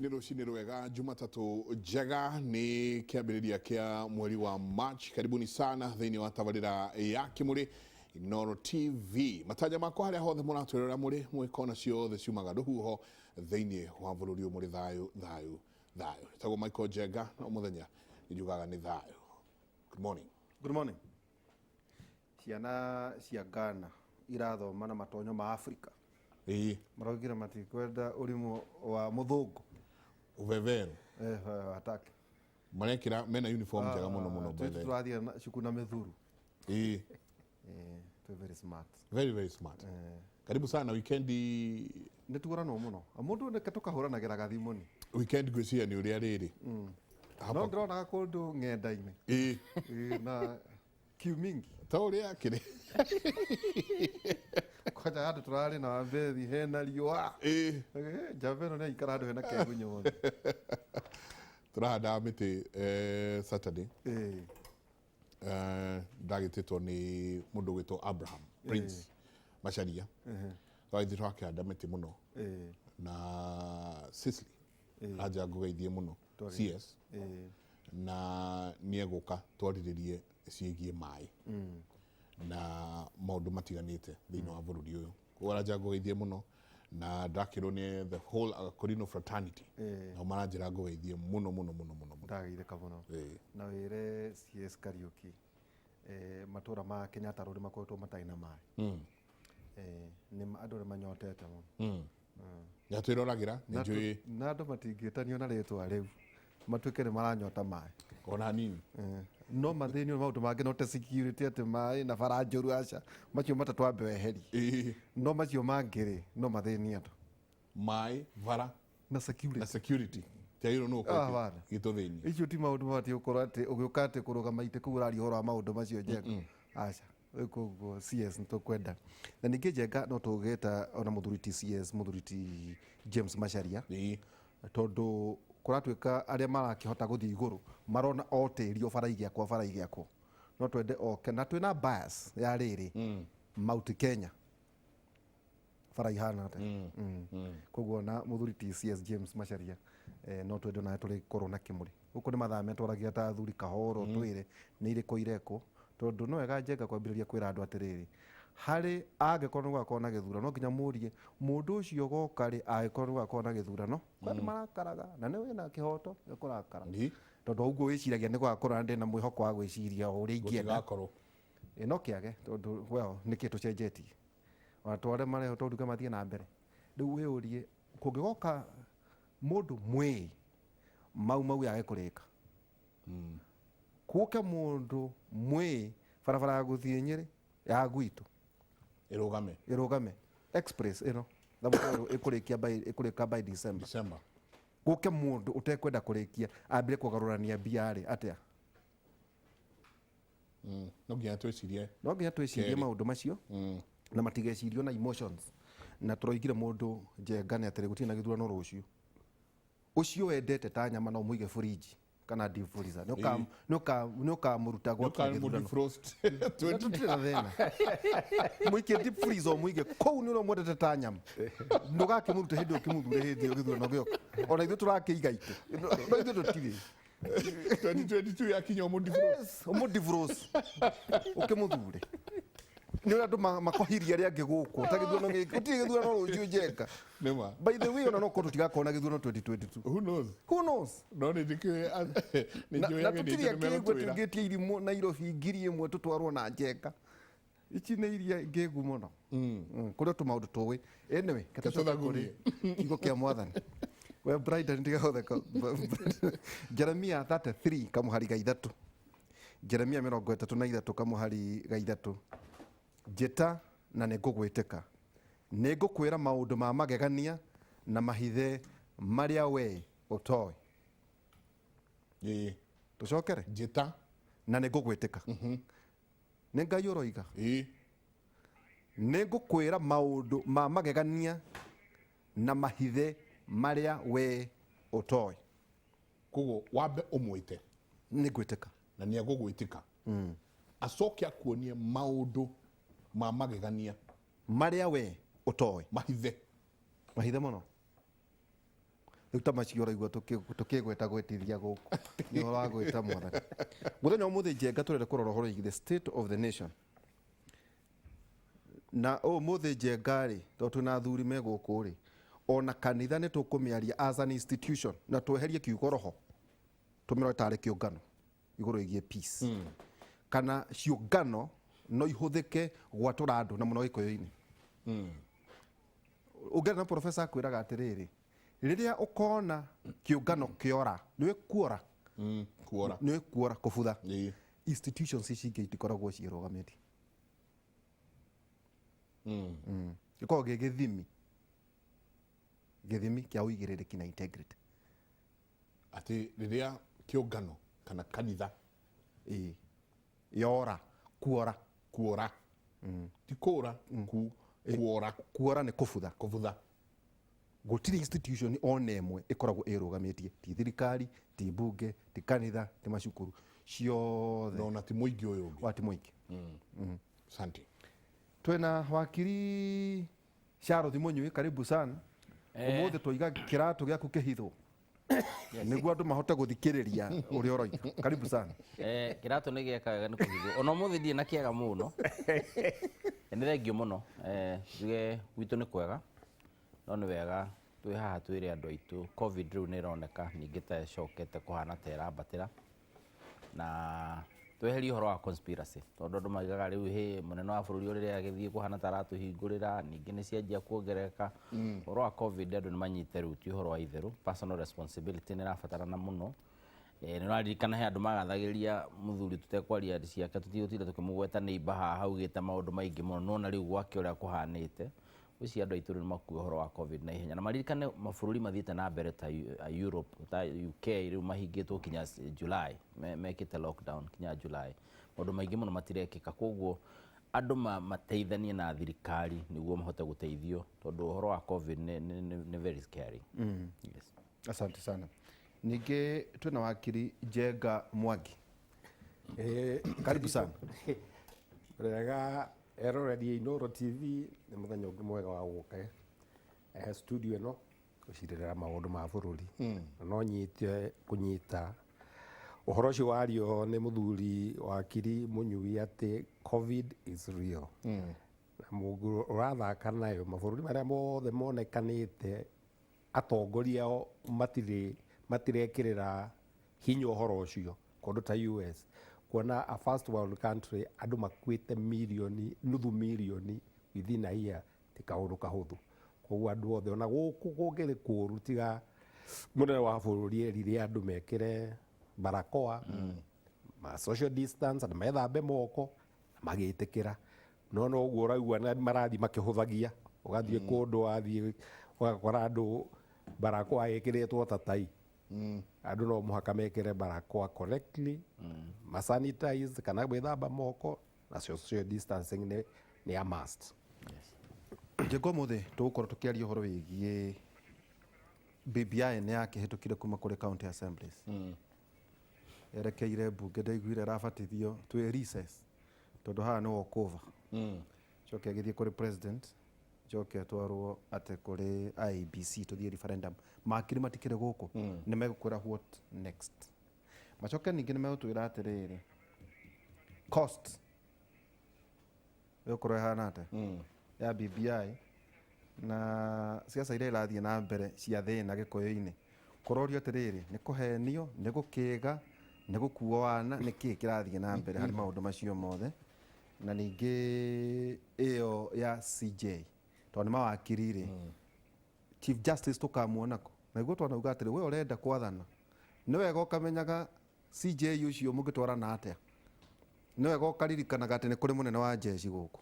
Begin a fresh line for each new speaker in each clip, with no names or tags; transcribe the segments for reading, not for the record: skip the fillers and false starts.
Nĩ rũcinĩ rwega, Jumatatũ njega, nĩ kĩambĩrĩria kĩa mweri wa March. Karibuni sana thĩinĩ wa tabarĩra ya Kĩmũrĩ Inooro TV. Matanya makwa harĩa hothe mũratwĩrora mũrĩ mwĩ kona ciothe ciumaga rũhuho thĩinĩ wa bũrũri ũyũ mũrĩ thayũ thayũ thayũ. Tagwo Michael Njenga na mũthenya njugaga nĩ thayũ. Good morning.
Good morning. Ciana cia Ghana irathoma na matonyo ma Afrika.
Ĩĩ.
Maraugire matikwenda ũrimũ wa mũthũngũ.
Ũbeberũ.
Eh, hataki.
Marekĩra mena uniform njega mũno mũno by the way.
Tũrathiĩ na cuku na mĩthuru.
Ĩĩ.
Eh, twĩ very smart.
Very very smart.
Eh.
Karibu sana weekendi.
Nĩ tuoranwo mũno. Mũndũ reke tũkahũranagĩra gathimũ-nĩ.
Weekend ngwĩciria nĩ ũrĩa rĩrĩ.
No ndĩronaga kũndũ ng'enda-inĩ.
Ĩĩ.
Ĩĩ, na kiu mingi.
Ta ũrĩa akĩrĩ.
Kwanja handũ tũrarĩ na wambethi hena riũa.
Ĩĩ.
Eh, njamba ĩno nĩyaikara handũ hena kĩgunyũ mũno.
Tũrahandaga mĩtĩ Saturday.
Ĩĩ.
Ndagĩtĩtwo nĩ mũndũ ũgwĩtwo Abraham Prince Macharia. Twagĩthiĩ twakĩhanda mĩtĩ mũno. Na Sicily. Anja ngũgeithie mũno. CS. Na nĩ egũka twarĩrĩrie ciĩgiĩ maĩ na maũndũ matiganĩte thĩinĩ wa bũrũri ũyũ. Koguo Aranja ngũgeithie mũno na ndakĩrwo nĩ the whole Akorino fraternity. Nao maranjĩra ngũgeithie mũno mũno mũno mũno mũno.
Ndageithĩka mũno. Na wĩre CS Kariũki matũra ma Kenyatta Road makoretwo matarĩ na maĩ. Nĩ andũ nĩ manyotete mũno.
Nĩ atwĩroragĩra nĩ njũĩ.
Na andũ matingĩtanio na rĩtwa rĩu matuĩke nĩ maranyota maĩ.
Ona hanini.
No mathĩnio nĩ maũndũ mangĩ no ta security atĩ maĩ na bara njũru aca macio matatũ ambe weherie. No macio mangĩ rĩ no mathĩnie andũ.
Maĩ, bara
na security.
Na security. Tiagĩrĩirwo nĩ gũkorwo gĩtũthĩnia.
Icio ti maũndũ mabatiĩ gũkorwo atĩ ũgĩũka atĩ kũrũgama itĩ kũu ũraria ũhoro wa maũndũ macio Njenga. Aca. Rĩu koguo CS nĩ tũkwenda. Na ningĩ Njenga no tũgĩta ona mũthuri ti CS mũthuri ti James Macharia. Tondũ kũratuĩka arĩa marakĩhota gũthiĩ igũrũ marona o tĩri o bara igĩakwo bara igĩakwo. No twende oke na twĩna bias ya rĩrĩ Mount Kenya bara ihana atĩa. Koguo ona mũthuri ti CS James Macharia no twende onawe tũrĩkorwo na kĩmũrĩ. Gũkũ nĩ mathaa metwaragia ta athuri kahora ũtwĩre nĩ irĩkũ irekwo. Tondũ nĩ wega Njenga kwambĩrĩria kwĩra andũ atĩrĩrĩ, harĩ angĩkorwo nĩ gũgakorwo na gĩthurano no nginya mũrie mũndũ ũcio ũgoka rĩ angĩkorwo nĩ gũgakorwo na gĩthurano. Kwĩ andũ marakaraga na nĩ wĩna kĩhoto gĩa kũrakara. Tondũ o ũguo wĩciragia nĩ gũgakorwo na ndĩna mwĩhoko wa gwĩciria o ũrĩa ingĩenda.
Gũtigakorwo.
No kĩage tondũ well nĩkĩ tũcenjetie. Ona to arĩa mareho to nduge mathiĩ na mbere. Rĩu wĩyũrie kũngĩgoka mũndũ mwĩĩ mau mau yage kũrĩka. Gũke mũndũ mwĩĩ barabara ya gũthiĩ Nyĩrĩ ya gwitũ
ĩrũgame.
Ĩrũgame. Express ĩno thamũkĩra ĩkũrĩkia by ĩkũrĩka by December.
December.
Gũke mũndũ ũtekwenda kũrĩkia ambire kũgarũrania mbia rĩ atĩa?
No nginya twĩcirie.
No nginya twĩcirie
Kerĩ.
Maũndũ macio na matigecirio na emotions. Na tũroigire mũndũ Njenga nĩ atĩrĩ gũtirĩ na gĩthurano rũciũ. Ũcio wendete ta nyama no ũmũige fridge kana deep freezer. Nĩ ũkamũruta gwakinya gĩthurano.
Defrost.
Na tũtirĩ na thĩna. Mũikie deep freezer ũmũige kũu nĩ ũrĩa ũmwendete ta nyama. Ndũgakĩmũrute hĩndĩ ĩyo ũkĩmũthure hĩndĩ ĩyo gĩthurano gĩoka. Ona ithuĩ tũrakĩiga itĩ. No ithuĩ tũtirĩ.
2022 yakinya ũmũ defrost.
Yes, ũmũ defrost. Ũkĩmũthure. Nĩ ũrĩa andũ makohirie arĩa angĩ gũkũ. Ta gĩthurano gĩkĩ. Gũtirĩ gĩthurano rũciũ Njenga.
Nĩma.
By the way, ona no korwo tũtigakorwo na gĩthurano 2022.
Who knows?
Who knows?
No nĩ njĩkĩũĩ nĩ
Na
njũĩ
na
ageni
tũtirĩ
aitũ nĩ
akĩigua
megũtwĩra.
tũingĩtie irimũ Nairobi 1000 tũtwarwo na Njenga. Ici nĩ iria ngĩgu mũno. Kũrĩ o tũmaũndũ tũĩ. Anyway, reke tũcoke kũrĩ kiugo kĩa mwathani. We Brighton tiga gũtheka. Jeremia 33 kamũhari ga ithatũ. Jeremia 33 kamũhari ga ithatũ. Njĩta na nĩ ngũgwĩtĩka. Nĩ ngũkwĩra maũndũ ma magegania na mahithe marĩa wee ũtoĩ.
Ĩĩ.
Tũcokere?
Njĩta.
Na nĩ ngũgwĩtĩka. Nĩ Ngai ũroiga.
Ĩĩ.
Nĩ ngũkwĩra maũndũ ma magegania na mahithe marĩa wee ũtoĩ.
Koguo wambe ũmwĩte.
Nĩ ngwĩtĩka.
Na nĩ egũgwĩtĩka. Acoke akuonie maũndũ ma magegania.
Marĩa wee ũtoĩ.
Mahithe.
Mahithe mũno. Rĩu ta macio ũraigua tũkĩgweta gwetithia gũkũ nĩ ũhoro wa gwĩta mwathani. Mũthenya wa ũmũthĩ, Njenga, tũrenda kũrora ũhoro wĩgiĩ the state of the nation. Na ũmũthĩ, Njenga rĩ, tondũ twĩna athuri me gũkũ rĩ, ona kanitha nĩ tũkũmĩaria as an institution, na tweherie kiugo roho, tũmĩrore tarĩ kĩũngano igũrũ rĩgiĩ peace, kana ciũngano no ihũthĩke gwatũra andũ, na mũno gĩkũyũ-inĩ. Ũngĩaria na professor, akwĩraga atĩrĩrĩ, rĩrĩa ũkona kĩũngano kĩora, nĩwe kuora.
Kuora.
Nĩwe kuora, kũbutha. Institutions ici ingĩ itikoragwo ciĩrũgamĩtie. Gĩkoragwo gĩ gĩthimi kĩa ũigĩrĩrĩki na integrity.
Atĩ rĩrĩa kĩũngano kana kanitha
Ĩĩ, yora, kuora.
Kuora, ti kũra, kuora.
Kuora nĩ kũbutha.
Kũbutha.
Gũtirĩ institution ona ĩmwe ĩkoragwo ĩrũgamĩtie, ti thirikari, ti mbunge, ti kanitha, ti macukuru ciothe.
Na ona ti mũingĩ ũyũ ũngĩ.
Wa ti mũingĩ.
Asante.
Twĩna wakiri Charles Mũnyui, karibu sana. Ũmũthĩ twaiga kĩratũ gĩaku kĩhithwo nĩguo andũ mahote gũthikĩrĩria ũrĩa ũroiga. Karibu sana.
Kĩratũ nĩ gĩeka wega nĩ kũhithwo, ona ũmũthĩ ndirĩ na kĩega mũno. Nĩ thengio mũno. Njuge gwitũ nĩ kwega, no nĩ wega twĩ haha twĩre andũ aitũ COVID rĩu nĩ ĩroneka ningĩ ta ĩcokete kũhana ta ĩrambatĩra, na tweherie ũhoro wa conspiracy, tondũ andũ maigaga rĩu hĩ mũnene wa bũrũri ũrĩa agĩthiĩ kũhana ta aratũhingũrĩra, ningĩ nĩ cianjia kuongerereka. Ũhoro wa COVID, andũ nĩ manyite rĩu ti ũhoro wa itherũ. Personal responsibility nĩ ĩrabatarana mũno. Nĩ ũraririkana he andũ magathagĩria mũthuri tũtekwaria ciake, tũtigũtinda tũkĩmũgweta nĩimba haha, augĩte maũndũ maingĩ mũno, nona rĩu gwake ũrĩa kũhanĩte. Gwĩciria andũ aitũ rĩu nĩ makue ũhoro wa COVID na ihenya, na maririkane mabũrũri mathiĩte na mbere ta Europe, ta UK, rĩu mahingĩtwo kinya July, mekĩte lockdown kinya July. Maũndũ maingĩ mũno matirekĩka, koguo andũ mateithanie na thirikari nĩguo mahote gũteithio, tondũ ũhoro wa COVID nĩ very scary. Yes.
Asante sana. Ningĩ twĩna wakiri Njenga Mwangi. Karibu sana.
Wega, eroreri Inooro TV, nĩ mũthenya ũngĩ mwega wa gũka studio ĩno gũcirĩrĩra maũndũ ma bũrũri. Na no nyite kũnyita ũhoro ũcio wario nĩ mũthuri wakiri Mũnyui atĩ COVID is real. Na mũndũ ũrathaka nayo, mabũrũri marĩa mothe monekanĩte atongoria ao matirĩ matirekĩrĩra hinya ũhoro ũcio, kũndũ ta US, kuona a first world country andũ makuĩte mirioni, nuthu mirioni within a year, ti kaũndũ kahũthũ. Koguo andũ othe, ona gũkũ kũngĩrĩ kũũru, tiga mũnene wa bũrũri erire andũ mekĩre barakoa, ma social distance, andũ methambe moko, na magĩtĩkĩra. No ũguo ũraigua na marathiĩ makĩhũthagia, ũgathiĩ kũndũ, wathiĩ ũgakora andũ barakoa ĩkĩrĩtwo ta tai. Andũ no mũhaka mekĩre barakoa correctly, masanitize kana gwĩthamba moko, na social distancing nĩ a must.
Njenga, ũmũthĩ tũgũkorwo tũkĩaria ũhoro wĩgiĩ BBI nĩ yakĩhĩtũkire kuma kũrĩ county assemblies, yerekeire mbunge. Ndaiguire ĩrabatithio twĩ recess, tondũ haha nĩ walkover. Coke agĩthiĩ kũrĩ president, coke atwarwo atĩ kũrĩ IEBC, tũthiĩ referendum. Makiri matikĩrĩ gũkũ, nĩ megũkwĩra what next. Macoke ningĩ nĩ megũtwĩra atĩrĩrĩ, cost ĩgũkorwo ĩhana atĩa ya BBI, na ciaca iria irathiĩ na mbere cia thĩna gĩkũyũ-inĩ. Kũrorio atĩrĩrĩ, nĩ kũhenio, nĩ gũkĩga, nĩ gũkuo wana, nĩ kĩĩ kĩrathiĩ na mbere harĩ maũndũ macio mothe? Na ningĩ ĩyo ya CJ, tondũ nĩ mawakiri rĩ, Chief Justice tũkamuona kũ? Naguo twanauga atĩrĩ, we ũrenda kwathana, nĩ wega ũkamenyaga CJ ũcio mũngĩtwarana atĩa. Nĩ wega ũkaririkanaga atĩ nĩ kũrĩ mũnene wa jeshi gũkũ,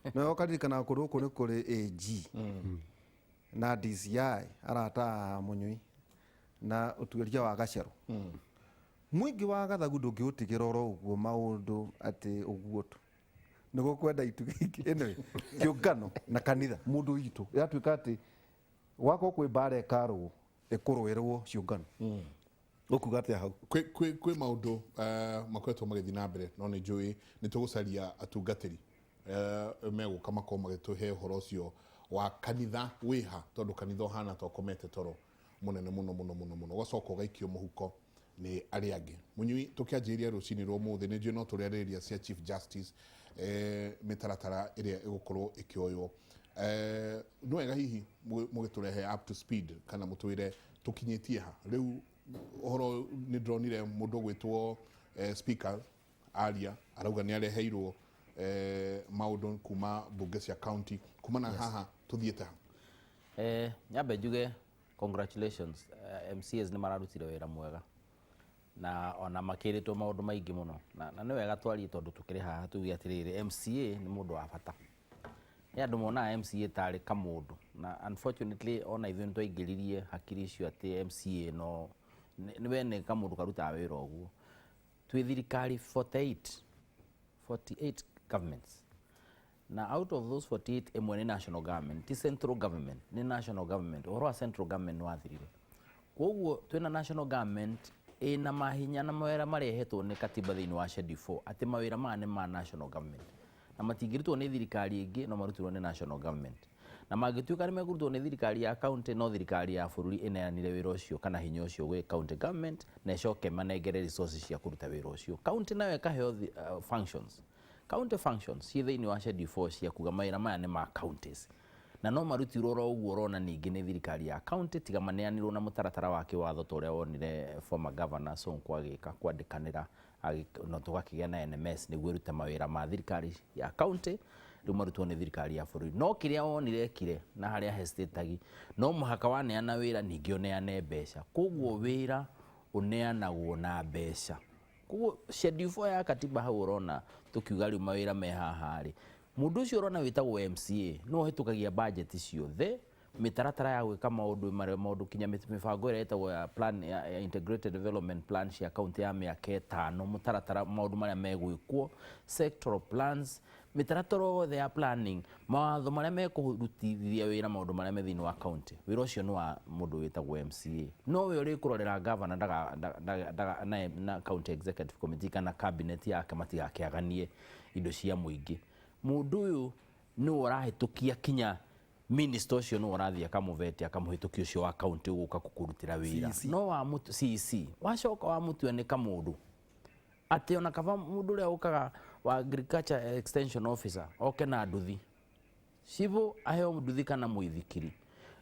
nĩ wega ũkaririkanaga kũndũ gũkũ nĩ kũrĩ AG na DCI, arata a Mũnyui, na ũtuĩria wa gacerũ. Mũingĩ wa gathagu ndũngĩũtigĩra oro ũguo maũndũ atĩ ũguo tu nĩ gũkwenda itugĩ ingĩ. Anyway, kĩũngano na kanitha, mũndũ witũ yatuĩka atĩ gwakorwo kwĩ mbara ĩkarũo, ĩkũrũĩrwo ciũngano, ũkuga atĩa hau?
Kwĩ maũndũ makoretwo magĩthiĩ na mbere, no nĩ njũĩ nĩ tũgũcaria atungatĩri megũka makorwo magĩtũhe ũhoro ũcio wa kanitha wĩha, tondũ kanitha ũhana ta ũkomete toro. Mũnene mũno mũno mũno mũno, ũgacoka ũgaikio mũhuko nĩ arĩa angĩ. Mũnyui, tũkĩanjĩrĩria rũcinĩ rwa ũmũthĩ, nĩ njũĩ no tũrĩarĩrĩria cia Chief Justice, mĩtaratara ĩrĩa ĩgũkorwo ĩkĩoywo. Nĩ wega hihi mũgĩtũrehe up to speed kana mũtwĩre tũkinyĩtie ha rĩu ũhoro. Nĩ ndĩronire mũndũ ũgwĩtwo speaker aria, arauga nĩ areheirwo maũndũ kuma mbunge cia county kuma na haha tũthiĩte ha?
Nyambe njuge congratulations, MCAs nĩ mararutire wĩra mwega na ona makĩrĩtwo maũndũ maingĩ mũno, na nĩ wega twarie tondũ tũkĩrĩ haha tuge atĩrĩrĩ, MCA nĩ mũndũ wa bata. Nĩ andũ monaga MCA tarĩ kamũndũ, na unfortunately ona ithuĩ nĩ twaingĩririe hakiri icio atĩ MCA no nĩ we nĩ kamũndũ karutaga wĩra ũguo. Twĩ thirikari 48, 48 governments, na out of those 48, ĩmwe nĩ national government, ti central government, nĩ national government. Ũhoro wa central government nĩ wathirire, koguo twĩna national government ĩna mahinya na mawĩra marĩa ĩhetwo nĩ katiba thĩinĩ wa Schedule 4, atĩ mawĩra maya nĩ ma national government na matingĩrutwo nĩ thirikari ĩngĩ, no marutirwo nĩ national government, na mangĩtuĩka nĩ mekũrutwo nĩ thirikari ya county, no thirikari ya bũrũri ĩneanire wĩra ũcio kana hinya ũcio gwĩ county government na ĩcoke manengere resources cia kũruta wĩra ũcio. County nayo ĩkaheo functions, county functions ciĩ thĩinĩ wa Schedule 4 cia kuga mawĩra maya nĩ ma counties na no marutirwo oro ũguo ũrona ningĩ nĩ thirikari ya county, tiga maneanirwo na mũtaratara wa kĩwatho ta ũrĩa wonire former governor Sonko agĩka kwandĩkanĩra na tũgakĩgĩa na NMS nĩguo ĩrute mawĩra ma thirikari ya county, rĩu marutwo nĩ thirikari ya bũrũri. No kĩrĩa wonire ekire na harĩa hesitatagi, no mũhaka waneana wĩra ningĩ ũneane mbeca, koguo wĩra ũneanagwo na mbeca. Koguo Schedule 4 ya katiba hau ũrona tũkiuga rĩu mawĩra me haha rĩ, mũndũ ũcio ũrona wĩtagwo MCA no ũhĩtũkagia budget ciothe, mĩtaratara ya gwĩka maũndũ marĩa maũndũ kinya mĩbango ĩrĩa ĩtagwo ya plan ya integrated development plan cia kaunti ya mĩaka 5, mũtaratara maũndũ marĩa megwĩkwo, sectoral plans, mĩtaratara yothe ya planning, mawatho marĩa mekũrutithia wĩra maũndũ marĩa me thĩinĩ wa county. Wĩra ũcio nĩ wa mũndũ wĩtagwo MCA, no we ũrĩkũrorera governor ndaga, ndaga, ndaga, na county executive committee kana cabinet yake matigakĩaganie indo cia mũingĩ. Mũndũ ũyũ nĩwe ũrahĩtũkia, kinya minister ũcio nĩwe ũrathiĩ akamũvetia, akamũhĩtũkia ũcio wa county ũgũka kũkũrutĩra wĩra.
CEC.
No wa CEC wacoka wamũtua nĩ kamũndũ atĩ ona kaba mũndũ ũrĩa ũkaga wa agriculture extension officer oke na nduthi, civil aheo nduthi kana mũithikiri,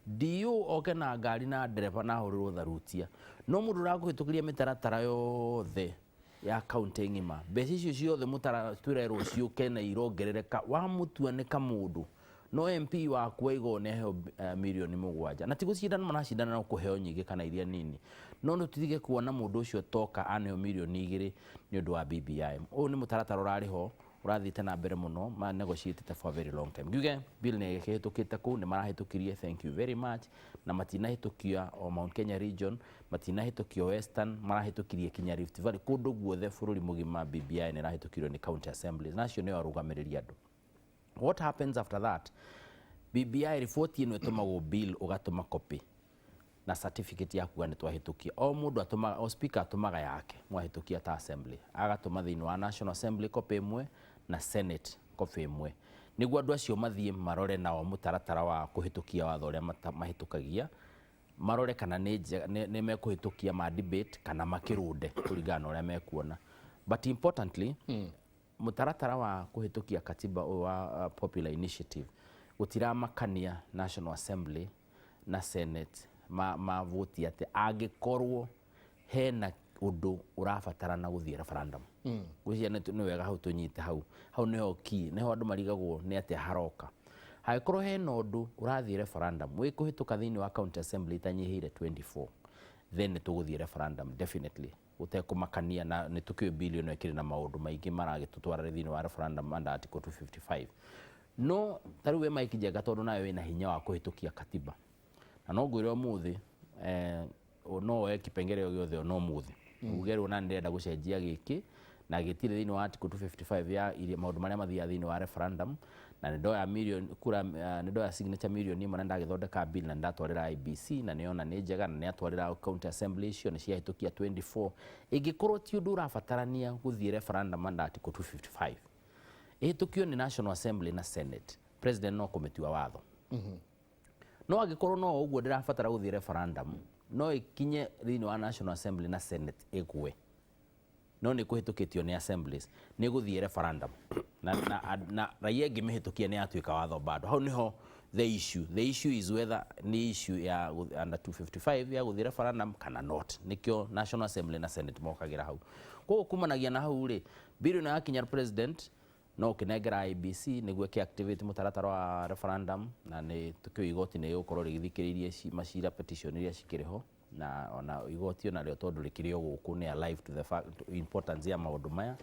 DU oke na ngari na ndereba na ahũrĩrwo tharutia, no mũndũ ũrakũhĩtũkĩria mĩtaratara yothe ya kaunti ng'ima, mbeca icio ciothe mũtara twĩrerwo ciũke na irongerereka, wamũtua nĩ kamũndũ. No MP waku waigwo nĩ aheo mirioni 7, na ti gũcindana maracindana no kũheo nyingĩ kana iria nini, no nĩ tũtige kuona mũndũ ũcio toka aneo mirioni 2 nĩ ũndũ wa BBI. Ũyũ nĩ mũtaratara ũrarĩ ho ũrathiĩte na mbere mũno, ma negotiated for a very long time. Ngiuge bill nĩ ĩkĩhĩtũkĩte kũu, nĩ marahĩtũkirie, thank you very much, na matinahĩtũkia o Mount Kenya region, matinahĩtũkio Western, marahĩtũkirie kinya Rift Valley, kũndũ guothe bũrũri mũgima. BBI nĩ ĩrahĩtũkirio nĩ county assemblies, nacio nĩo arũgamĩrĩri andũ. What happens after that? BBI report ĩno ĩtũmagwo, bill ũgatũma copy na certificate ya kuga nĩ twahĩtũkia. O mũndũ atũmaga, o speaker atũmaga yake, mwahĩtũkia ta assembly agatũma thĩinĩ wa National Assembly copy ĩmwe na Senate copy ĩmwe, nĩguo andũ acio mathiĩ marore nao mũtaratara wa kũhĩtũkia watho ũrĩa mahĩtũkagia, marore kana nĩ mekũhĩtũkia ma debate kana makĩrũnde kũringana na ũrĩa mekuona. But importantly, mũtaratara wa kũhĩtũkia katiba ũyũ wa popular initiative gũtiramakania National Assembly na Senate ma vote atĩ angĩkorwo hena ũndũ ũrabatarana gũthiĩ referendum. Ngwĩciria nĩ wega hau tũnyite hau, hau nĩho key, nĩho andũ marigagwo nĩ atĩa haroka. Hangĩkorwo hena ũndũ ũrathiĩ referendum wĩkũhĩtũka thĩinĩ wa county assembly itanyihĩire 24, then nĩ tũgũthiĩ referendum definitely gũtekũmakania, na nĩ tũkĩũĩ bill ĩno ĩkĩrĩ na maũndũ maingĩ maragĩtũtwara thĩinĩ wa referendum under article 255. No ta rĩu we Mike Njenga, tondũ nawe wĩna hinya wa kũhĩtũkia katiba, na no ngwĩre ũmũthĩ no woe kipengere o gĩothe ona ũmũthĩ uge rĩu na ndĩrenda gũcenjia gĩkĩ na gĩtirĩ thĩinĩ wa article 255 ya iria maũndũ marĩa mathiaga thĩinĩ wa referendum, na nĩ ndoya million kura, nĩ ndoya signature mirioni 1 na ndagĩthondeka bill na ndatwarĩra IEBC na nĩona nĩ njega na nĩatwarĩra county assembly icio nĩ ciahĩtũkia 24, ĩngĩkorwo ti ũndũ ũrabatarania gũthiĩ referendum under article 255, ĩhĩtũkio nĩ National Assembly na Senate, president no kũmĩtua watho. No angĩkorwo no ũguo ndĩrabatara gũthiĩ referendum, No ĩkinye thĩinĩ wa National Assembly na Senate ĩgwe, no nĩ kũhĩtũkĩtio nĩ assemblies, nĩ gũthiĩ referendum na raia ĩngĩmĩhĩtũkia nĩ yatuĩka watho bado. Hau nĩho the issue is whether nĩ issue ya under 255 ya gũthiĩ referendum kana not. Nĩkĩo National Assembly na Senate mokagĩra hau. Koguo kumanagia na hau rĩ, bill ĩno yakinya president no ũkĩnengera IEBC nĩguo ĩkĩ-activate mũtaratara wa referendum, na nĩ tũkĩũĩ igoti nĩ rĩgũkorwo rĩgĩthikĩrĩirie macira, petition iria cikĩrĩ ho, na ona igoti onarĩo tondũ rĩkĩrĩ o gũkũ nĩ alive to the fact, to importance ya maũndũ maya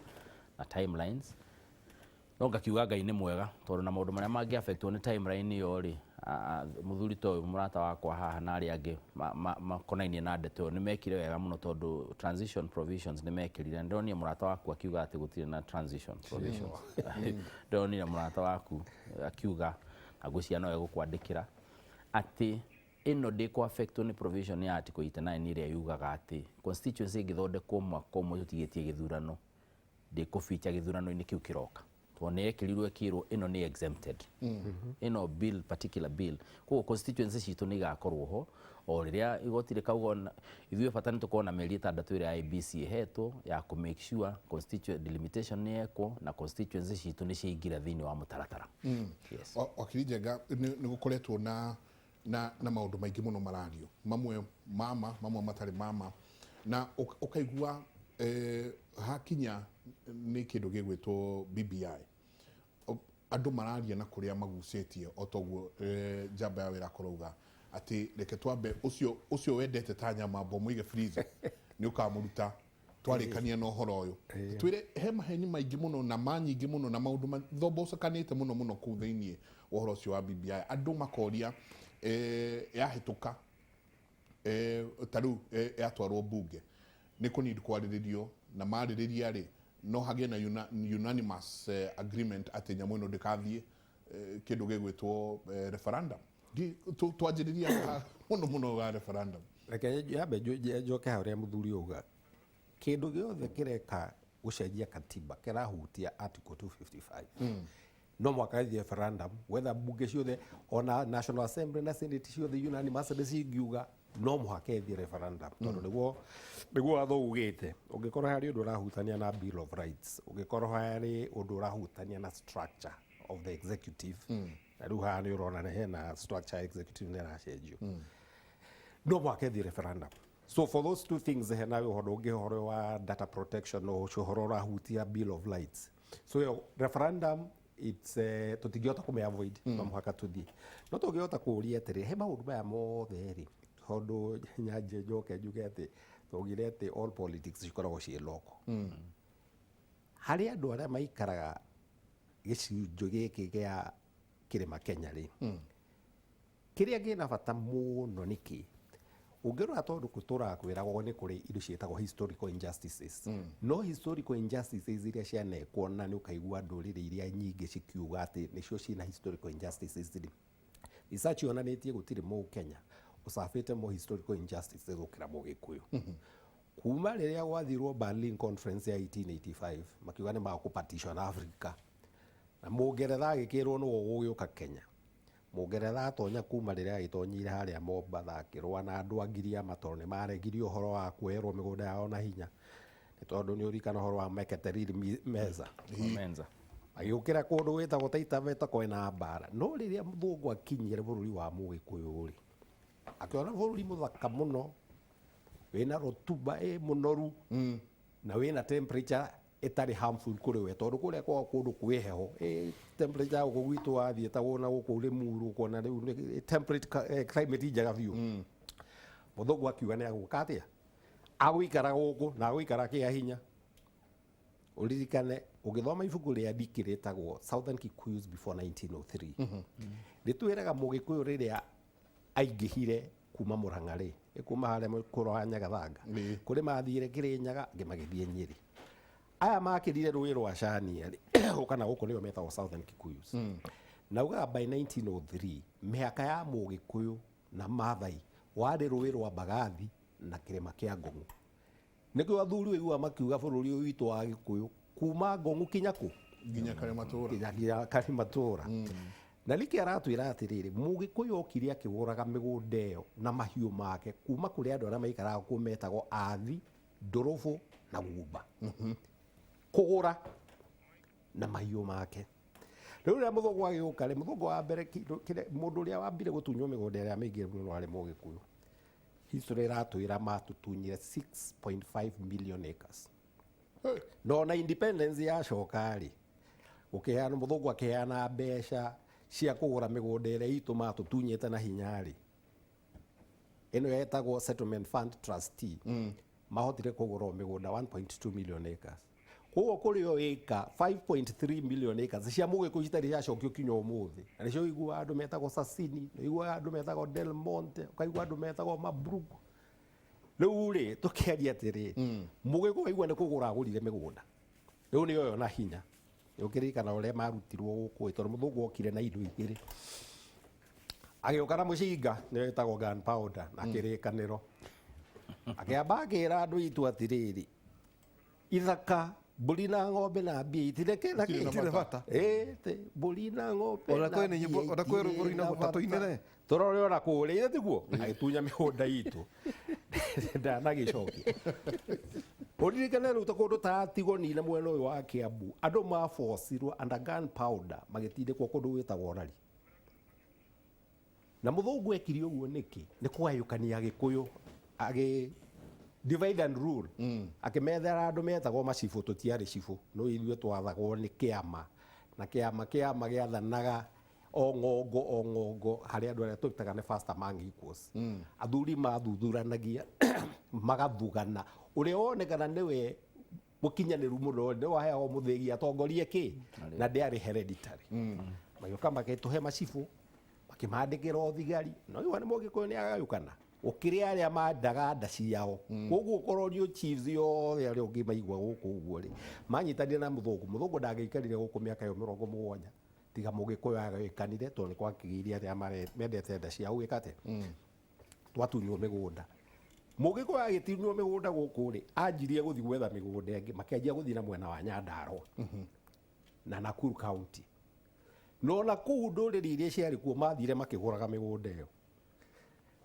na timelines. No ngakiuga Ngai nĩ mwega, tondũ na maũndũ marĩa mangĩ affectwo nĩ timeline ĩyo rĩ, mũthuri ta ũyũ mũrata wakwa haha na arĩa angĩ makonainie na ndeto ĩyo nĩ mekire wega mũno, tondũ transition provisions nĩ mekĩrire. Ndĩronire mũrata waku akiuga atĩ gũtirĩ na transition provisions. Ndĩronire mũrata waku akiuga, na ngwĩciria no egũkwandĩkĩra, atĩ ĩno ndĩkũ affectwo nĩ provision ya article 89 ĩrĩa yugaga atĩ constituency ĩngĩthondekwo mwaka ũmwe tũtigĩtie gĩthurano, ndĩkũbicha gĩthurano-inĩ kĩu kĩroka, tondũ nĩ yekĩrirwo ĩkĩrwo ĩno nĩ exempted ĩno bill, particular bill. Koguo constituency citũ nĩ igakorwo ho o rĩrĩa igoti rĩkauga. Ona ithuĩ bata nĩ tũkorwo na mĩeri 6 ĩrĩa IEBC ĩhetwo ya kũ make sure constituent delimitation nĩ yekwo na constituency citũ nĩ ciaingĩra thĩinĩ wa mũtaratara. Yes.
Wakiri Njenga, nĩ gũkoretwo na maũndũ maingĩ mũno marario, mamwe mama, mamwe matarĩ mama, na ũkaigua hakinya nĩ kĩndũ gĩgwĩtwo BBI, andũ mararia na kũrĩa magucĩtie o toguo njamba ya wĩra kũrauga atĩ reke twambe ũcio wendete ta nyama mbo mũige freezer nĩ ũkamũruta twarĩkania na ũhoro ũyũ. Twĩre, he maheni maingĩ mũno na ma nyingĩ mũno na maũndũ mathombocũkanĩte mũno mũno kũu thĩiniĩ wa ũhoro ũcio wa BBI. Andũ makoria, yahĩtũka, ta rĩu yatwarwo mbunge, nĩ kũnid kwarĩrĩrio, na marĩrĩria rĩ, no hagĩe na unanimous agreement atĩ nyamũ ĩno ndĩkathiĩ kĩndũ gĩgwĩtwo referendum. Twanjĩrĩria haha mũno mũno wa referendum.
Reke yambe njoke harĩa mũthuri auga, kĩndũ gĩothe kĩreka gũcenjia katiba kĩrahutia article 255 no mwaka gĩthiĩ referendum, whether mbunge ciothe ona National Assembly na Senate ciothe unanimously cingiuga, no mũhaka ĩthiĩ referendum, tondũ nĩguo watho ugĩte. Ũngĩkorwo harĩ ũndũ ũrahutania na Bill of Rights, ũngĩkorwo harĩ ũndũ ũrahutania na structure of the executive, na rĩu haha nĩ ũrona nĩ hena structure ya executive nĩ ĩracenjio, no mũhaka ĩthiĩ referendum. So for those two things, hena ũhoro ũngĩ, ũhoro wa data protection, ũcio ũhoro ũrahutia Bill of Rights. So ĩyo referendum, it's tũtingĩhota kũmĩ avoid, no mũhaka tũthiĩ. No tũngĩhota kũũria atĩrĩ, he maũndũ maya mothe rĩ, tondũ nyanjie njoke njuge atĩ twaugire atĩ all politics cikoragwo ciĩ local harĩ andũ arĩa maikaraga gĩcunjĩ gĩkĩ gĩa kĩrĩma Kenya rĩ, kĩrĩa kĩna bata mũno nĩ kĩ ũngĩrora, tondũ gũtũraga kwĩragwo nĩ kũrĩ indo ciĩtagwo historical injustices. No historical injustices iria cianekwo, na nĩ ũkaigua ndũrĩrĩ iria nyingĩ cikiuga atĩ nĩcio ciĩna historical injustices rĩ, research yonanĩtie gũtirĩ mũkenya ũcabĩte mo historical injustices gũkĩra mũgĩkũyũ. Kuma rĩrĩa gwathirwo Berlin Conference ya 1885, makiuga nĩ makũ partition Africa, na mũngeretha agĩkĩrwo nĩwe ũgũgĩũka Kenya. Mũngeretha atonya kuma rĩrĩa agĩtonyire harĩa Mombatha, akĩrũa na andũ a Ngiriama, tondũ nĩ maregire ũhoro wa kuoerwo mĩgũnda yao na hinya, nĩ tondũ nĩ ũririkana ũhoro wa Mekatilili Menza.
Menza.
Agĩũkĩra kũndũ gwĩtagwo Taita Taveta kwena mbara. No rĩrĩa mũthũngũ akinyire bũrũri wa mũgĩkũyũ rĩ, akĩona bũrũri mũthaka mũno wĩna rotuba ĩ mũnoru na wĩna temperature ĩtarĩ harmful kũrĩ we, tondũ kũrĩa kwao kũndũ kwĩ heho, temperature ya gũkũ gwitũ wathiĩ ta na gũkũ Limuru ũkona rĩu nĩ temperate climate njega biũ. Mũthũngũ akiuga nĩ agũka atĩa, agũikara gũkũ na agũikara kĩa hinya. Ũririkane ũgĩthoma ibuku rĩa Ndiki rĩtagwo Southern Kikuyus Before 1903, rĩtwĩraga mũgĩkũyũ rĩrĩa aingĩhire kuma Mũrang'a rĩ, nĩ kuma harĩa mũkũrũ wa Nyagathanga, kũrĩ mathire Kĩrĩnyaga, angĩ magĩthiĩ Nyĩrĩ. Aya makĩrire rũĩ rwa Cania rĩ, gũka na gũkũ nĩo metagwo Southern Kikuyus. Na ugaga by 1903 mĩhaka ya mũgĩkũyũ na Mathai warĩ rũĩ rwa Mbagathi na kĩrĩma kĩa Ngong'u. Nĩkĩo athuri ũiguaga makiuga bũrũri ũyũ witũ wa Gĩkũyũ kuma Ngong'u kinya kũ?
Nginya Karimatũra.
Nginya Karimatũra. Na nĩkĩ aratwĩra atĩrĩrĩ, Mũgĩkũyũ okire akĩgũraga mĩgũnda ĩyo na mahiũ make kuma kũrĩ andũ arĩa maikaraga kuo metagwo Athi, Ndũrũbũ na Gumba. Kũgũra na mahiũ make. Rĩu rĩrĩa mũthũngũ agĩũka rĩ, mũthũngũ wa mbere kĩndũ kĩrĩa mũndũ ũrĩa wambire gũtunywo mĩgũnda ĩrĩa mĩingĩ mũno arĩ Mũgĩkũyũ. History ĩratwĩra matũtunyire 6.5 million acres. No ona independence yacoka rĩ, gũkĩheanwo mũthũngũ akĩheana mbeca cia kũgũra mĩgũnda ĩrĩa itũ matũtunyĩte na hinya rĩ, ĩno yetagwo Settlement Fund Trustee, mahotire kũgũra o mĩgũnda 1.2 million acres. Koguo kũrĩ o ĩka 5.3 million acres cia Mũgĩkũyũ citarĩ ciacokio kinya ũmũthĩ. Na nĩcio ũiguaga andũ metagwo Sasini, nĩ ũiguaga andũ metagwo Del Monte, ũkaigua andũ metagwo Mabruk. Rĩu rĩ, tũkĩaria atĩrĩ, Mũgĩkũyũ waigua nĩ kũgũra agũrire mĩgũnda. Rĩu nĩ oyo na hinya. Ũkĩririkana ũrĩa marutirwo gũkũ ĩ, tondũ mũthũngũ okire na indo igĩrĩ. Agĩũka na mũcinga, nĩyo ĩtagwo gun powder, na kĩrĩkanĩro. Akĩamba akĩra andũ aitũ atĩrĩrĩ, ithaka mbũri na ng'ombe na mbia itirĩ kĩ na kĩ
Itirĩ bata.
Ĩ, tĩ, mbũri na ng'ombe
Ona
na
kwĩ nĩ nyĩmbo-
mbia
ona kwĩ
itirĩ
rũgũrũ
na
inagwo ta
bata.
tũinĩre.
Tũrore ona kũrĩa ithe tiguo agĩtunya mĩgũnda itũ ndanagĩcokia. Ũririkane rĩu ta kũndũ ta Tigoni na mwena ũyũ wa Kiambu andũ mabocirwo under gun powder magĩtindĩkwo kũndũ gwĩtagwo Rari. Na mũthũngũ ekire ũguo nĩkĩ? Nĩ kũgayũkania Agĩkũyũ, agĩ divide and rule. Akĩmethera andũ metagwo macibũ, tũtiarĩ cibũ, no ithuĩ twathagwo nĩ kĩama, na kĩama kĩama gĩathanaga o ng'ongo o ng'ongo harĩ andũ arĩa twĩtaga nĩ first among equals. Athuri mathuthuranagia magathugana, ũrĩa wonekana nĩwe mũkinyanĩru mũno nĩ waheagwo mũthĩgi atongorie kĩ, na ndĩarĩ hereditary. Magĩũka magĩtũhe macibũ, makĩmandĩkĩra ũthigari, no igua nĩ Mũgĩkũyũ nĩ agayũkana gũkĩrĩ arĩa mandaga nda ciao. Koguo ũkorwo nĩ chiefs yothe arĩa ũngĩmaigua gũkũ ũguo rĩ, manyitanire na mũthũngũ. Mũthũngũ ndangĩaikarire gũkũ mĩaka ĩyo 70 tiga Mũgĩkũyũ agayũkanire, tondũ nĩ kwakĩgĩire arĩa mendete nda ciao gwĩka atĩa, twatunywo mĩgũnda. Mũgĩkũyũ agĩtunywo mĩgũnda gũkũ rĩ, anjirie gũthiĩ gwetha mĩgũnda ĩngĩ, makĩanjia gũthiĩ na mwena wa Nyandarua na Nakuru County. No na kũu ndũrĩrĩ iria ciarĩ kuo mathire makĩgũraga mĩgũnda ĩyo.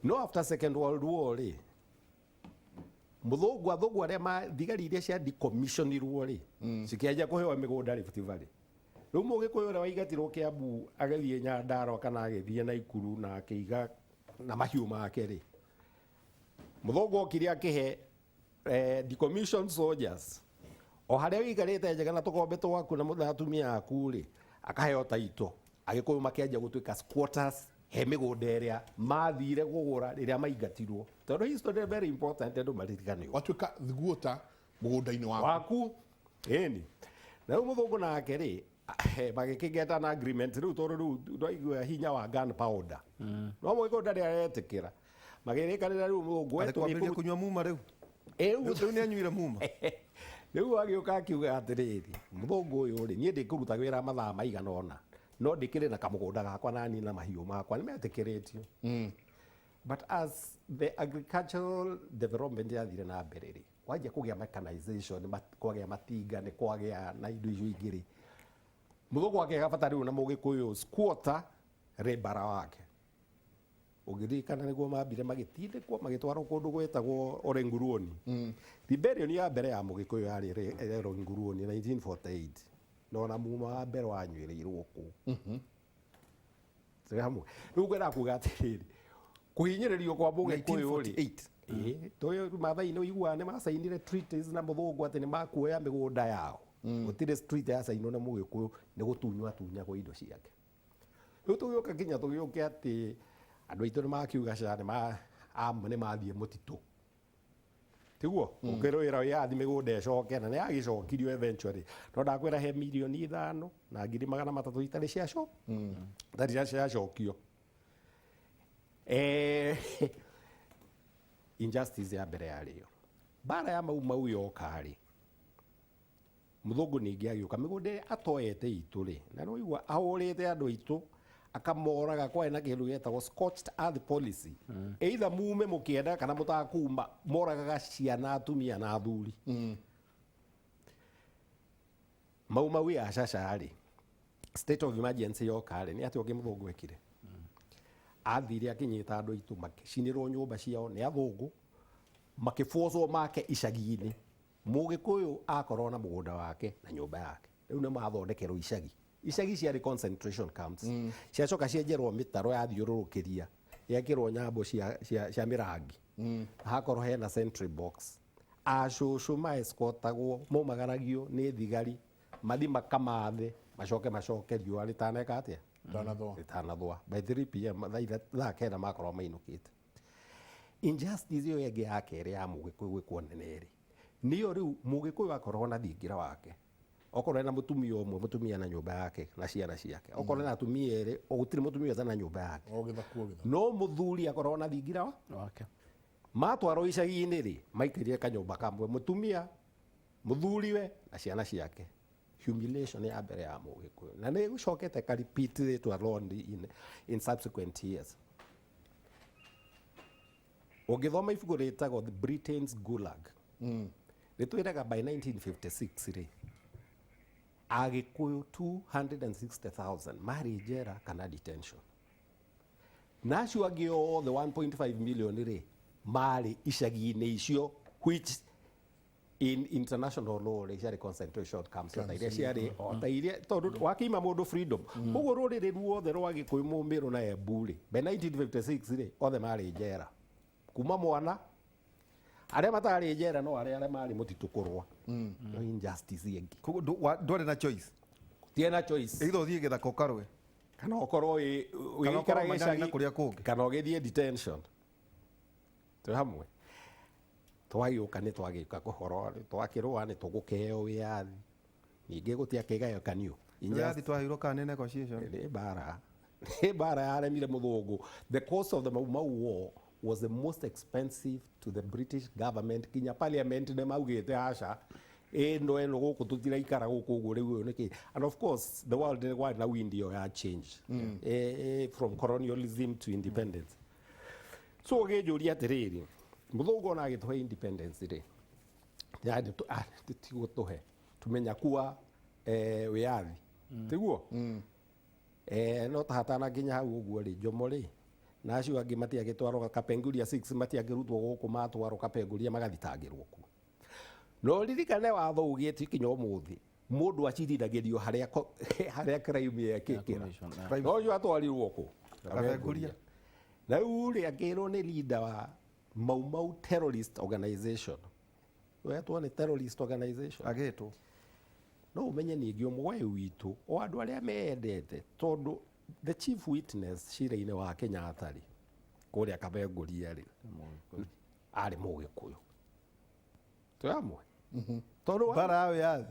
No after Second World War rĩ, mũthũngũ athũngũ arĩa thigari iria cia decommissionirwo rĩ, cikĩanjia kũheo mĩgũnda Rift Valley. Rĩu Mũgĩkũyũ ũrĩa waigatirwo Kiambu agĩthiĩ Nyandarua kana agĩthiĩ Naikuru na akĩiga na mahiũ make rĩ, mũthũngũ okire akĩhe decommissioned soldiers o harĩa ũikarĩte njega na tũkombe twaku na atumia aku rĩ, akaheo taito. Agĩkũyũ makĩanjia gũtuĩka squatters he mĩgũnda ĩrĩa mathire kũgũra rĩrĩa maingatirwo, tondũ history is very important, andũ maririkanio.
Watuĩka thiguota mũgũnda-inĩ waku.
Waku ĩni. Na rĩu mũthũngũ nake rĩ, magĩkĩgeta na agreement rĩu, tondũ rĩu ndwaigua hinya wa gun powder, no mũgĩkũyũ ndarĩ aretĩkĩra, magĩrĩkanĩra rĩu mũthũngũ
Arĩ kwambĩrĩria kũnyua muma rĩu.
Rĩu
Rĩu nĩ anyuire muma.
Rĩu agĩũka akiuga atĩrĩrĩ, mũthũngũ ũyũ rĩ, niĩ ndĩkũruta wĩra mathaa maigana ũna, no ndĩkĩrĩ na kamũgũnda gakwa na niĩ na mahiũ makwa nĩ metĩkĩrĩtio. But as the agricultural development yathire na mbere rĩ, kwanjia kũgĩa mechanization, kwagĩa matinga, nĩ kwagĩa na indo icio ingĩ rĩ, mũthũngũ akĩaga bata rĩu na Mũgĩkũyũ squatter labourer wake. Ũngĩririkana nĩguo mambire magĩtindĩkwo magĩtwarwo kũndũ gwĩtagwo Olenguruoni. Rebellion ya mbere ya Mũgĩkũyũ yarĩ Olenguruoni 1948, na ona muma wa mbere wanyuĩrĩirwo kũu. Tũrĩ hamwe? Rĩu ngwendaga kuga atĩrĩrĩ, kũhinyĩrĩrio kwa Mũgĩkũyũ rĩ,
1948.
Ĩĩ, tũĩ Maathai nĩ ũiguaga nĩ macainire treaties na mũthũngũ atĩ nĩ makuoya mĩgũnda yao. Gũtirĩ treaty yacainwo na Mũgĩkũyũ, nĩ gũtunywo atunyagwo indo ciake. Rĩu tũgĩũka nginya tũgĩũke atĩ andũ aitũ nĩ makiuga ca amwe nĩ mathiĩ mũtitũ, tiguo ũkĩrũĩra wĩyathi mĩgũnda ĩcoke, na nĩ yagĩcokirio eventually, no ndakwĩra he 5,300,000 itarĩ ciaco itarĩ ciacokio. Injustice ya mbere yarĩ yo mbara ya Mau Mau yoka rĩ, mũthũngũ ningĩ agĩũka mĩgũnda ĩrĩa atoete itũ rĩ, na nĩ waigua ahũrĩte andũ aitũ akamoraga, kwarĩ na kĩndũ gĩetagwo scorched earth policy, either mume mũkĩenda kana mũtakuma, moragaga ciana, atumia na athuri. Mau Mau ya caca rĩ, State of emergency yoka rĩ, nĩ atĩa ũngĩ mũthũngũ ekire? Athire akĩnyita andũ aitũ, makĩcinĩrwo nyũmba ciao nĩ athũngũ, makĩbocwo make icagi-inĩ. Mũgĩkũyũ akorwo na mũgũnda wake na nyũmba yake, rĩu nĩ mathondekerwo icagi. Icagi ciarĩ concentration camps. Ciacoka cienjerwo mĩtaro yathiũrũrũkĩria, yekĩrwo nyambo cia mĩrangi, hakorwo hena sentry box. Acũcũ maescotagwo, maumagaragio nĩ thigari, mathi makamathe, macoke macoke riũa rĩtaneka atĩa?
Ndanathũa.
Rĩtanathũa. By 3 p.m., 9:00 makorwo mainũkĩte. Injustice ĩyo ĩngĩ ya kerĩ ya mũgĩkũyũ gwĩkwo nene rĩ, nĩyo rĩu mũgĩkũyũ akorwo na thingira wake, okorwo ena mũtumia ũmwe, mũtumia na nyũmba yake na ciana ciake, okorwo ena atumia erĩ, o gũtirĩ mũtumia ũtarĩ na nyũmba yake.
O gĩthaku o gĩthaku.
No mũthuri akorwo na thingira wa
wake.
Matwarwo icagi-inĩ rĩ, maikarire kanyũmba kamwe, mũtumia, mũthuriwe na ciana ciake. Humiliation ya mbere ya mũgĩkũyũ, na nĩ gũcokete ka repeat rĩtwa Londi in subsequent years. Ũngĩthoma ibuku rĩtagwo The Britain's Gulag, rĩtwĩraga by 1956 rĩ, agĩkũyũ 260,000 marĩ njera kana detention, na acio angĩ othe 1.5 million rĩ, marĩ icagi-inĩ icio, which in international law rĩ, ciarĩ concentration camps, o ta iria ciarĩ, o ta iria, tondũ wakiima mũndũ freedom. Koguo rũrĩrĩ ruothe rwa Gĩkũyũ, Mũmĩrũ na Embu rĩ, by 1956 rĩ, othe marĩ njera kuma mwana. Arĩa matarĩ njera no arĩa marĩ mũtitũ kũrũa. No injustice ĩngĩ.
Koguo ndwarĩ na choice.
Tiena na choice.
Either ũthiĩ gĩthaka ũkarũe,
kana ũkorwo
kana ũkorwo
wĩikara
Maidani na
gĩcagi,
kũrĩa kũngĩ.
Kana ũgĩthiĩ detention. Twĩ hamwe, twagĩũka nĩ twagĩũka kũhoro, twakĩrũa nĩ tũgũkĩheo wĩyathi, ningĩ gũtiakĩgayokanio.
Wĩyathi twaheirwo kana nĩ negotiation?
Nĩ mbara yaremire mũthũngũ. The cost of the Mau Mau War was the most expensive to the British government, kinya parliament nĩ maugĩte aca, ĩno gũkũ tũtiraikara gũkũ ũguo rĩu ũyũ nĩkĩ. And of course the world nĩ kwarĩ na wind ĩyo ya change, from colonialism to independence. So ũgĩnjũria atĩrĩrĩ, mũthũngũ ona agĩtũhe independence rĩ, yani tigũtũhe tumenya kuwa wĩyathi tiguo, no ta hatana nginya hau ũguo rĩ, Njomo rĩ na acio angĩ matiagĩtwarwo Kapenguria 6, matiangĩrutwo gũkũ matwarwo Kapenguria magathitangĩrwo kuo. No ririkane watho ugĩte kinya ũmũthĩ mũndũ acirithagĩrio harĩa crime yekĩkĩra.
Commission, yeah.
No ũcio atwarirwo kũ?
Kapenguria.
Na rĩu rĩ, akĩrwo nĩ leader wa Mau Mau terrorist organization, wetwo nĩ terrorist organization.
Agĩtwo.
No ũmenye ningĩ ũmwe witũ o andũ arĩa mendete, tondũ the chief witness cira-inĩ wa Kenyatta rĩ, kũrĩa Kapenguria rĩ, arĩ mũgĩkũyũ. Twĩ hamwe, tondũ
Mbara ya wĩyathi.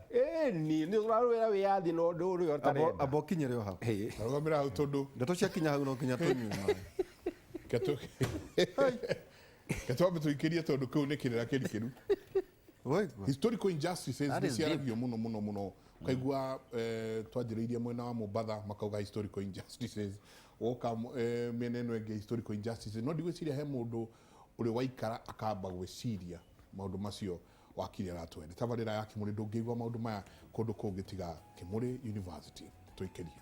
Ĩni nĩ ũrarũĩra wĩyathi na ũndũ ũrĩa ũtarenda.
Amba ũkinyĩre o hau.
Ĩĩ.
Rũgamĩra hau tondũ
Ndeto ciakinya hau no nginya tũnyue maĩ.
Ke twambe tũikĩrie, tondũ kĩu nĩ kĩrĩra kĩrikĩru.
Waigua?
Historical injustices
That
nĩ
is
ciaragio mũno mũno mũno, ũkaigua twanjĩrĩirie mwena wa Mombatha makauga historical injustices, woka mĩena ĩno ĩngĩ historical injustices, no ndigwĩciria he mũndũ ũrĩ waikara akamba gwĩciria maũndũ macio wakiri aratwene. Tabarĩra ya Kĩmũrĩ, ndũngĩigua maũndũ maya kũndũ kũngĩ tiga Kĩmũrĩ University. Tũikĩrie.